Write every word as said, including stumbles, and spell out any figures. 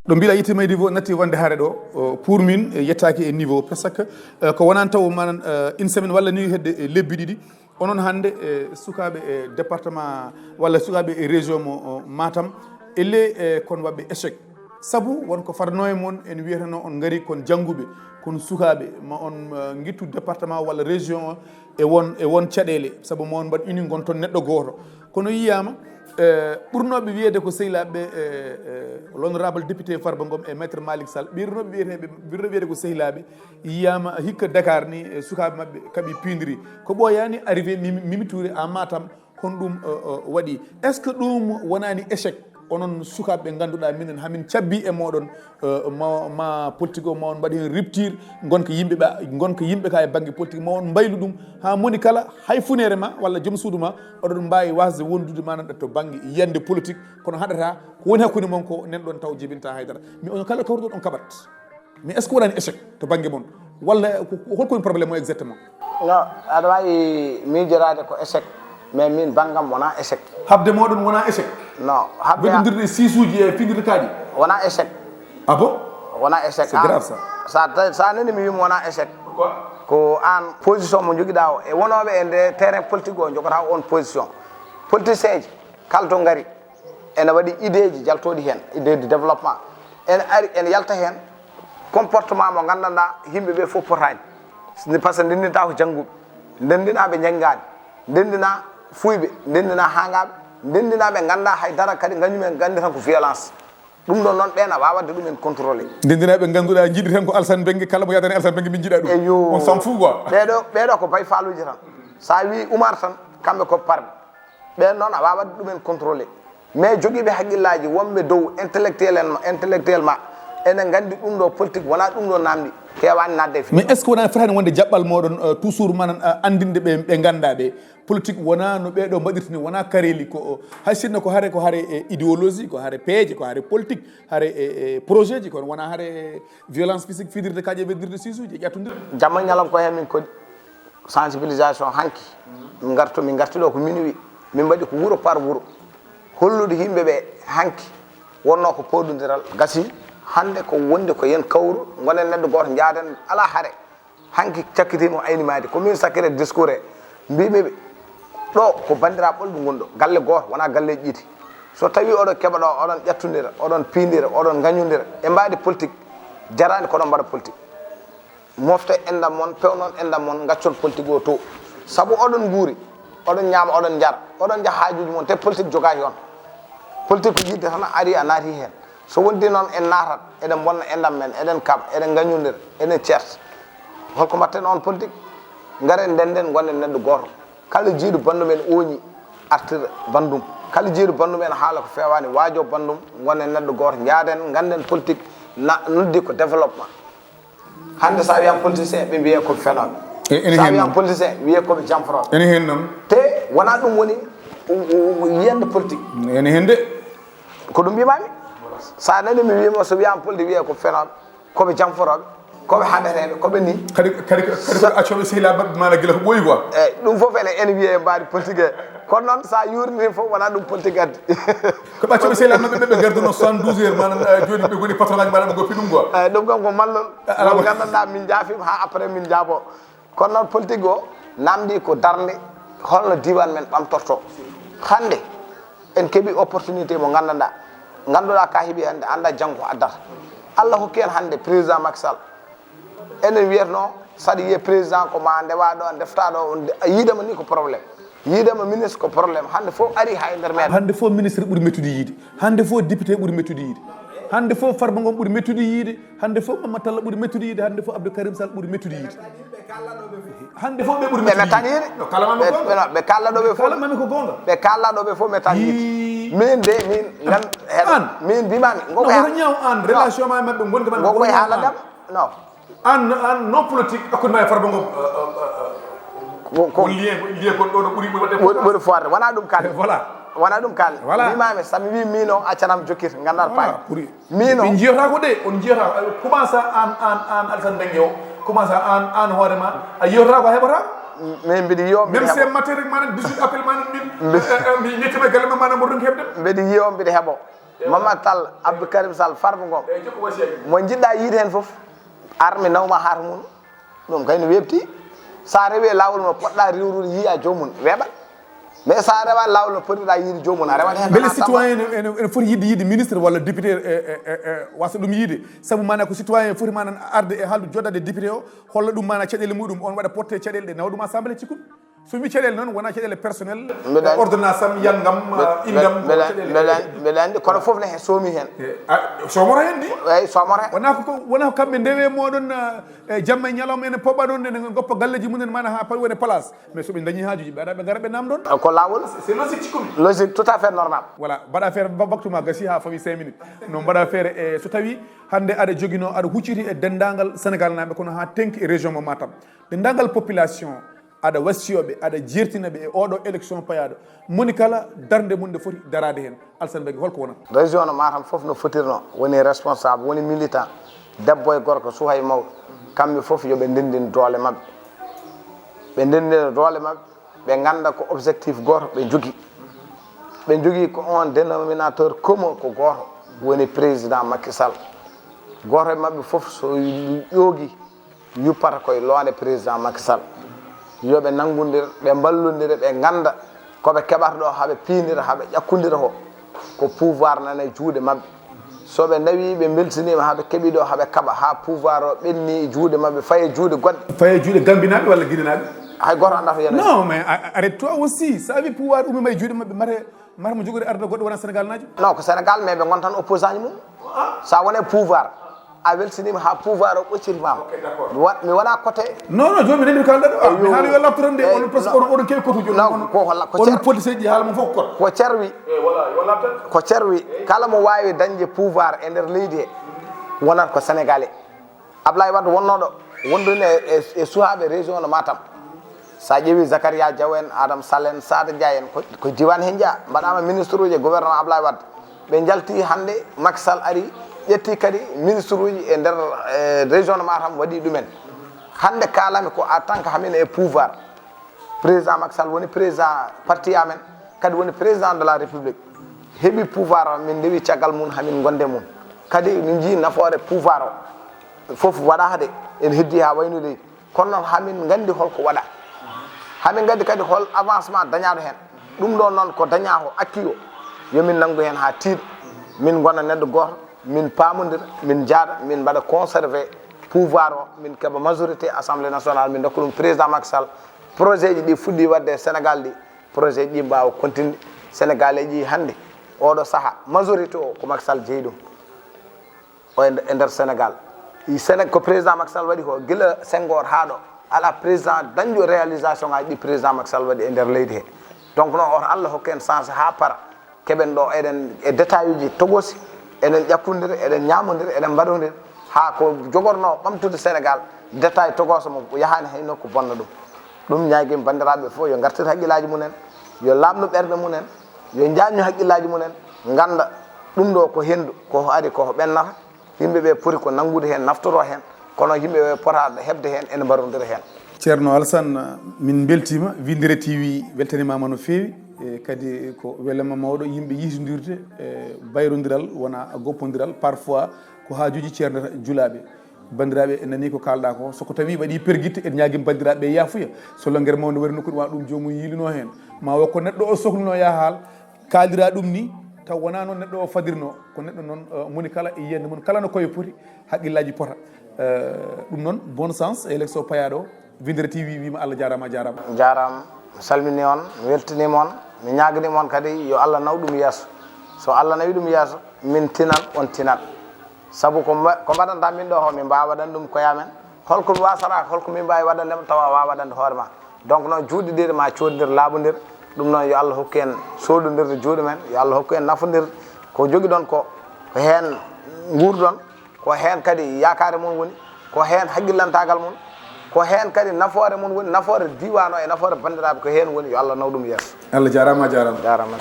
Ɗo mbiɗa yitti may niveau natti wonde hare ɗo, o, pour min, e, yettaaki e niveau, parce que, e, ko wonani taw manan, e, une semaine walla ni hedde, e, lebbi ɗiɗi, onon hannde, e, sukaaɓe e département walla sukaaɓe e région mo, o, Matam, elle, e, kon waɗɓe échec. Sabu won ko fadano e mon, en wiyatano on ngari kon jannguɓe, kon sukaaɓe, ma on, e, ngittu département walla région o, e won, e won caɗeele, sabu ma on mbaɗ uni ngon toon neɗɗo gooto. Kono yiyaama, e, ɓurnooɓe wiyeede ko sehilaaɓe, e, e, l'honorable député Farba Ngom e maître Malick Sall, ɓurnooɓe wiyeteeɓe, ɓurnooɓe wiyeede ko sehilaaɓe, yiyaama hikka Dakar ni, e, sukaaɓe maɓɓe kaɓi piindiri. Ko ɓooyaani arrivé Mimi, Mimi Touré à Matam, honɗum, o, o, waɗi? Est-ce que ɗum wonaani échec? Onon sukaaɓe ɓe ngannduɗaa minen hamin cabbi e mooɗon, e, ma, ma politique o ma on mbaɗi heen rupture, ngonka yimɓe ɓe, ngonka yimɓe ka e bannge politique ma on mbaylu ɗum haa moni kala hay funeere ma walla joom suudu ma oɗon mbaawi wasde wondude manan to bannge yiyande politique, kono haɗata ko woni hakkunde mon ko nen ɗon taw jibinta haydara. Mais on kala kawruɗon on kaɓat. Mais est-ce que wonani échec to bannge mon? Walla ko, ko, holko woni problème o exactement? No, aɗa waawi miijoraade ko échec, mais min banngam wonaa échec. Haɓde mooɗon wonaa échec? No, haɓde a- Weɗondirde siisuuji e findirde kaaƴe? Wonaa échec. Ah bon? Wonaa échec. C'est grave, ça. Sa ta-, sa nani mi wiima wonaa échec. Pourquoi? Ko aan position mo njogiɗaa o, e wonooɓe e nde terrain politique o njogata on position. Politicien ji, kala to ngari, ene waɗi idée ji jaltooɗi heen, idée de développement. Ene ari, ene yalta heen comportement mo nganndanɗaa yimɓe ɓe fof potaani. Ni, par ce que ndenndinta ko jannguɓe, ndenndina ɓe njanngaani, ndenndina fuuyɓe, ndenndina haangaaɓe, ndenndina ɓe nganndaa hay dara, kadi ngañum en nganndi tan ko violence. Ɗum ɗon noon, ɓeen a waawat waɗde ɗum en contrôlé. Ndenndina ɓe ngannduɗaa njiɗi tan ko Alsan Bengue, kala mo yahdani Alsan Bengue min njiɗa ɗum. Eyo. On s'en fout quoi. Ɓeeɗo, ɓeeɗo ko bay faaluuji tan. Sa wii Umar tan, kamɓe ko parɓe. Ɓeen noon a waawat waɗde ɗum en contrôlé. Mais jogiiɓe haqqillaaji wonɓe dow intellectuellement, intellectuellement, ene nganndi ɗum ɗo politique wonaa ɗum ɗo namdi, keewaani naatde e fii. Mais est-ce que wonaa fotaani wonde jaɓɓal mooɗon, euh, toujours manan, euh, anndinde ɓe, ɓe nganndaa ɓe? Politique wonaa no ɓeeɗo mbaɗirta ni, wonaa kareeli ko, hay sinno ko hare, ko hare e idéologie, ko hare peeje, ko hare politique, hare e, e projet ji, kono wonaa hare e violence physique, fidirde kaaƴe, weddirde siisuuji, e ƴattondirde. Jamma e ñalawma ko heen min koɗi sensibilisation hanki. Min ngartu, min ngarti ɗo ko minuit. Min mbaɗi ko wuro par wuro. Hollude yimɓe ɓe hanki wonnoo ko pooɗondiral. Gasi hannde ko wonde ko yen kawru, ngonen neɗɗo gooto, njaaden, alaa hare. Hanki cakkitiimi o ayni maayde. Ko min sakkiree discours he. Mbiimi ɓe, ɗo ko banndiraaɓe ɓolɓe ngoni ɗo. Galle gooto, wonaa galleeji ɗiɗi. So tawii oɗon keɓa ɗo, oɗon ƴattondira, oɗon piindira, oɗon ngañondira e mbaadi politique, jaraani ko oɗon mbaɗa politique. Mofte enɗam mon, pewnon enɗam mon, ngaccon politique o to. Sabu oɗon nguuri, oɗon ñaama, oɗon njara, oɗon njaha haajuuji mon, te politique jogaaki on. Politique ko yiɗde tan a ari a naati heen. So wondi noon en naatat, eɗen mbonna enɗam men, eɗen kaɓa, eɗen ngañondira, eɗen ceerta. Holko mbaɗten on politique? Ngaren ndennden, ngonnen neɗɗo gooto. Kala jiiɗo banndum en ooñi, artira banndum. Kala jiiɗo banndum en haala ko feewaani, waajo banndum, ngonnen neɗɗo gooto, njaaden, ngannden politique na noddi ko développement. Hannde so a wiyan politicien, ɓe mbiyee ko fenooɓe. E, ene So a heen wiyan noon. Politicien, wiyee ko ɓe jamforooɓe. Ene heen noon. Te wonaa ɗum woni, o, o, o, yiyande politique. Ene heen de. Ko ɗum mbimami. So a nani mi wima, so wiyama politique, wiyee ko fenooɓe, ko ɓe jamforooɓe, ko ɓe haɓeteeɓe, ko ɓe ni. Kadi, kadi, kadi ko accooɓe sehilaaɓe maɓɓe maana gila ko ɓooyi quoi. Eyyi, ɗum fof ene, ene wiyee e mbaadi politique he. Kono noon, so a yuurnii fof, wonaa ɗum politique addi. Ko ɓe accooɓe sehilaaɓe maɓɓe ɓe, ɓe ngarduno soixante-douze heures, maanaam, eh, jooni ɓe ngoni patron aji maanaam, ɓe ngoppi ɗum quoi. Eyyi, ɗum kam ko mallol. Eh, alaa mo ko nganndanɗaa min njaafiima haa après min njaaboo. Kono noon politique o namdi ko darnde, holno diiwaan men ɓamtorto. Hannde en keɓii opportunité mo nganndanɗaa, ngannduɗaa ka heɓi hannde, anndaa janngo ko addata. Allah hokki en hannde président Macky Sall. Enen wiyatno, saɗa yiya président ko ma ndewa ɗo, ndefta ɗo, yiidema ni ko problème. Yiidema ministre ko problème. Hannde fof ari ha e nder meɗen. Hannde fof ministre ɓuri mettude yiide. Hannde fof député ɓuri mettude yiide. Hannde fof Farba Ngom ɓuri mettude yiide. Hannde fof Mamadou Talla ɓuri mettude yiide. Hannde fof Abdou Karim Sall ɓuri mettude yiide. Hannde fof ɓe ɓuri mettude yiide. Ɓe mettani yiide. No, kalamami ko goonga. Ɓe, ɓe, ɓe kalla ɗo ɓe fof. Kalamami ko goonga. Ɓe kalla ɗo ɓe fof mettani yiide. Yii. Min de, min, ngan, an. Min mbimami. No, woto ñaaw an, relation ma e maɓɓe, ngonka ma e maɓɓe, woto ñaaw an. An, an non politique, hakkunde ma e Farba Ngom, euh, euh, euh, ko, ko, ko lien, ko lien gonɗo ɗo ɓuri, ɓuri waɗde ɓuri, ɓuri foirde. Wona ɗum kalmi. Voilà. Wona ɗum kalmi. Voilà. Mbimami, so mi wi min o, accanam jokkir, nganndan paami. Voilà, ɓuri. Min o. Ɓe jiyata ko de, on jiyata, euh, comment ça an, an, an, Alassane Mbengue o, comment ça an, an hoore ma, a yiyata ko a heɓata? Min mbiɗa yiyo, mbiɗa heɓo. Même si matière maanaam dix-huit appel maanaam min, euh, euh, mi ñettima e galle ma maanaam mboɗo ɗum heɓde. Mbiɗa yiyo, mbiɗa heɓo. Mamadou Tall, Abdou Karim Sall, Farba Ngom, mo njiɗɗa yiide heen fof, ar mi nawma haa to mum. Ɗum kay no weɓti. So a rewi e laawol mo poɗɗa rewrude, yiya joomum, weeɓat. Mais so a rewa laawol no poɗɗa yiide joomum, a rewat heen. Mbele citoyen ene, ene, ene foti yiɗde, yiɗde ministre walla député, e, e, e, e, wasa ɗum yiide? Sabu mana ko citoyen foti mana arde e haalde, joɗɗade e député o, holla ɗum mana caɗeele muɗum, on waɗa porté caɗeele ɗe, nawa ɗum assemblée, cikkumi. So mi caɗeele noon, wona caɗeele personnel, mbeɗa anndi, ordonnance am, yangam, mbe-, ah, mbe-, indam, ko mbeɗa, caɗeele mbeɗa, mbeɗa anndi, kono fof ne he soomi heen. Eh, ah, soomoro heen di? Eeyi, soomoro heen. Wona ko, ko, wona ko kamɓe ndewe moɗon, ah, e jamma e ñalawma ene poɓa ɗon, ene goppa galleji mum en mana ha pawi wone place. Mais so ɓe dañi haajuji, ɓe aɗa ɓe gara ɓe namdon. Ko laawol. C'est logique, cikkumi. Logique tout à fait normal. Voilà, mbaɗa feere ba-, waktu ma gasi ha fawi cinq minutes. No mbaɗa feere e so tawi hannde aɗa jogino, aɗa hucciti e denndaangal Sénégal naaɓe, kono ha tenki e région mo Matam. Denndaangal population, aɗa wasiyoɓe, aɗa jertina ɓe e oɗo élection payaɗo. Moni kala darnde mum nde foti darade heen. Alsan Bagi, holko wonata? Région no Matam fof no fotirno, woni responsable, woni militant, debbo e gorko, suka e mawɗo. Kamɓe fof yo ɓe ndenndin doole maɓɓe. Ɓe ndenndina doole maɓɓe, ɓe ngannda ko objectif gooto ɓe njogii. Ɓe njogii ko on dénominateur commun ko gooto, woni président Macky Sall. Gooto e maɓɓe fof so ƴoogi, yuppata koye loonde président Macky Sall. Yo ɓe nanngondir, ɓe mballondira, ɓe ngannda ko ɓe keɓata ɗo, haa ɓe piindira, haa ɓe ƴakkondira ko, ko pouvoir nana e juuɗe maɓɓe. So ɓe ndawi, ɓe mbeltiniima, haa ɓe keɓi ɗo, haa ɓe kaɓa, haa pouvoir o ɓenni e juuɗe maɓɓe, faye juuɗe goɗɗe. Faye juuɗe Gambinaaɓe walla Guinénaaɓe? Hay gooto anndaa to yanata. Non, mais a-, a-, arrête-toi aussi. So a wi pouvoir ummiima e juuɗe maɓɓe, mate, mate mo jogori arde goɗɗo wona Sénégal naajo? Non, ko Sénégal, mais ɓe ngontan opposant ji mum. So a woni e pouvoir, a weltiniima haa pouvoir o ɓoccitimaama. Ok, d'accord. Mi wa-, mi wona côté. Non, non, jooni mi nani ko kaalɗa ɗo. Ah, mi haali yo laftu tan de, eh, onon presque non. Oɗon, oɗon keewi kotuuji. Non, onon, ko holla, ko onon cer-, politicien ji haala mum fof ko koto. Ko Ceerno wi. Eh, voilà, yo laftu tan. Ko Ceerno wi. Kala mo waawi dañde pouvoir e nder leydi he, wonata ko Sénégalais. Ablaye Wade wonnooɗo wondude e, e, e suhaaɓe région no Matam. So a ƴeewi Zakaria Diaw en, Adam Sall en, Sada Dia en, ko, ko diwan he njeyaa, mbaɗaama ministre uji e gouvernement Ablaye Wade. Ɓe njalti hannde, Macky Sall ari, ƴetti kadi ministre uji e nder, e région no Matam, waɗi ɗumen. Hannde kaalami ko en tant que hamin e pouvoir. Président Macky Sall woni président parti amen, kadi woni président de la République. Heɓi pouvoir o, min ndewi caggal mum, hamin gonde mum. Kadi min njii nafoore pouvoir o. Fof waɗaaka de, en heddi haa wayno leydi. Kono noon, hamin nganndi holko waɗa. Hamin nganndi kadi hol avancement dañaaɗo heen. Ɗum ɗo noon ko dañaa ko acquis o. Yo min nanngu heen haa tiiɗa. Min ngona neɗɗo gooto, min paamondira, min njaaɗa, min mbaɗa conserver pouvoir o, min keɓa majorité Assemblée nationale, min ndokka ɗum président Macky Sall. Projet ji ɗi fuɗɗi waɗde e Sénégal ɗi, projet ji ɗi mbaawa continude. Sénégalais ji hannde, oɗo sahaa, majorité o ko Macky Sall jeyi ɗum. O e nder, e nder Sénégal. I Séné-, ko président Macky Sall waɗi ko, gila Senghor haa ɗo, alaa président dañɗo réalisation ngaji ɗi président Macky Sall waɗi e nder leydi he. Donc noon, oto Allah hokku en chance haa para, keɓen ɗo eɗen e détail uji togosi, eɗen ƴakkondira, eɗen ñaamondira, eɗen mbaɗondira, haa ko jogorno ɓamtude Sénégal, détail togoso mo yahaani hay nokku bonna ɗum. Ɗum ñaagimi banndiraaɓe fof yo ngartir hakkillaaji mum en, yo laaɓnu ɓerɗe mum en, yo njaññu hakkillaaji mum en, ngannda ɗum ɗo ko henndu, ko ari ko ɓennata. Yimɓe ɓe poti ko nanngude heen, naftoro heen, kono yimɓe ɓe potaɗo heɓde heen, ene mbarondira heen. Ceerno Alassane, min mbeltiima. Windere T V weltanimaama no feewi, e kadi ko welema mawɗo yimɓe yiitondirde, e bayrondiral, wona goppondiral, parfois ko haajuuji ceerndata julaaɓe. Banndiraaɓe nanii ko kaalɗaa ko, so ko tawii waɗii pergitte, en ñaagii banndiraaɓe yaafuya. So lonngere mawnde warii nokku, wona ɗum joomum yiilunoo heen. Ma wo ko neɗɗo o sohlunoo yaa haal, kaalira ɗum ni, taw wonaa noon neɗɗo o fadirnoo. Ko neɗɗo noon, eh, moni kala e yiyannde mum kala no koye poti, hakkillaaji pota. Eh, ɗum noon, bon sens e élection payaaɗo o. Windere T V wiima Allah jaaraama, a jaaraama. Jaaraama. Mi salminii on, mi weltiniima on, mi ñaaganii mon kadi yo Allah naw ɗum yeeso. So Allah nawi ɗum yeeso, min tinan, on tinan. Sabu ko mba-, ko mbaɗantaa min ɗo ko, min mbaawa waɗande ɗum koye amen. Holko mi waasata, holko min mbaawi waɗande mo, tawa a waawaa waɗande hoore ma. Donc noon, juuɗe ɗiɗi ma cooɗondir, laaɓondir. Ɗum noon, yo Allah hokku en sooɗondirde juuɗe men, yo Allah hokku en nafondirde ko jogiɗon ko, ko heen nguurɗon. Ko heen kadi yaakaare mon woni, ko heen hakkillantaagal mon, ko heen kadi nafoore mon woni, nafoore diiwaan o e nafoore banndiraaɓe ko heen woni. Yo Allah naw ɗum yeeso. Allah jaaraama, a jaaraama. Jaaraama.